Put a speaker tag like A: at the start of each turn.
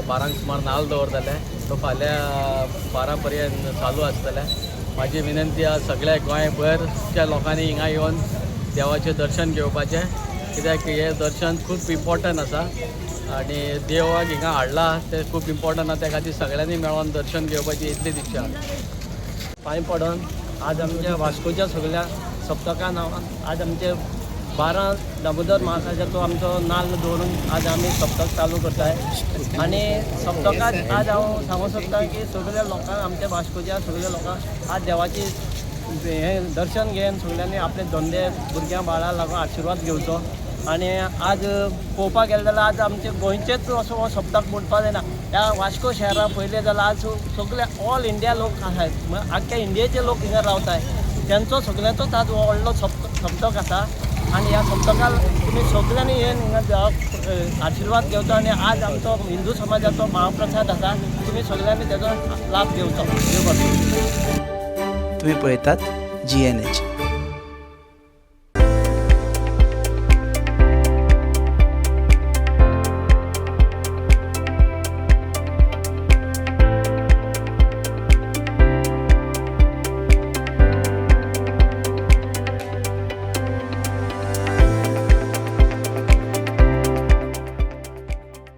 A: बारांक सुमार नाल्ल दवरतले. तो फाल्यां 12 पर्यंत चालू आसतलें. म्हाजी विनंती आसा, सगळ्या गोंयभरच्या लोकांनी हिंगा येवन देवाचें दर्शन घेवपाचें, कित्याक हें दर्शन खूब इम्पॉर्टंट आसा आनी देवाक हिंगा हाडला तें खूब इम्पॉर्टंट आसा. त्या खातीर सगळ्यांनी मेळोन दर्शन घेवपाची इतलीच इच्छा.
B: पांय पडोन आज आमच्या वास्कोच्या सगळ्या सप्तका नांवान आज आमचे 12 दामोदर महाराजाचो आमचो नाल्ल दवरून आज आमी सप्तक चालू करताय. आनी सप्तकात आज हांव सांगूंक सोदता की सगळ्या लोकांक, आमच्या वास्कोच्या सगळ्या लोकांक आज देवाची हें दर्शन घेवन सगळ्यांनी आपले धंदे, भुरग्यां बाळां लागून आशिर्वाद घेवचो. आनी आज पळोवपाक गेलें जाल्यार आज आमचे गोंयचेच असो हो सप्तक म्हणपाक जायना. ह्या वास्को शहरा पयलें जाल्यार आज सगळे ऑल इंडिया लोक आसात, म्हळ्यार आख्ख्या इंडियेचे लोक हिंगा रावताय. तेंचो सगळ्यांचोच आज हो व्हडलो सप्तक आसा. आनी ह्या सप्तकाक तुमी सगळ्यांनी येवन हिंगा देवाक आशिर्वाद घेवचो. आनी आज आमचो हिंदू समाजाचो महाप्रसाद आसा, तुमी सगळ्यांनी तेजो लाभ घेवचो. देव बरें.
C: तुम्ही पळयतात जीएनएच.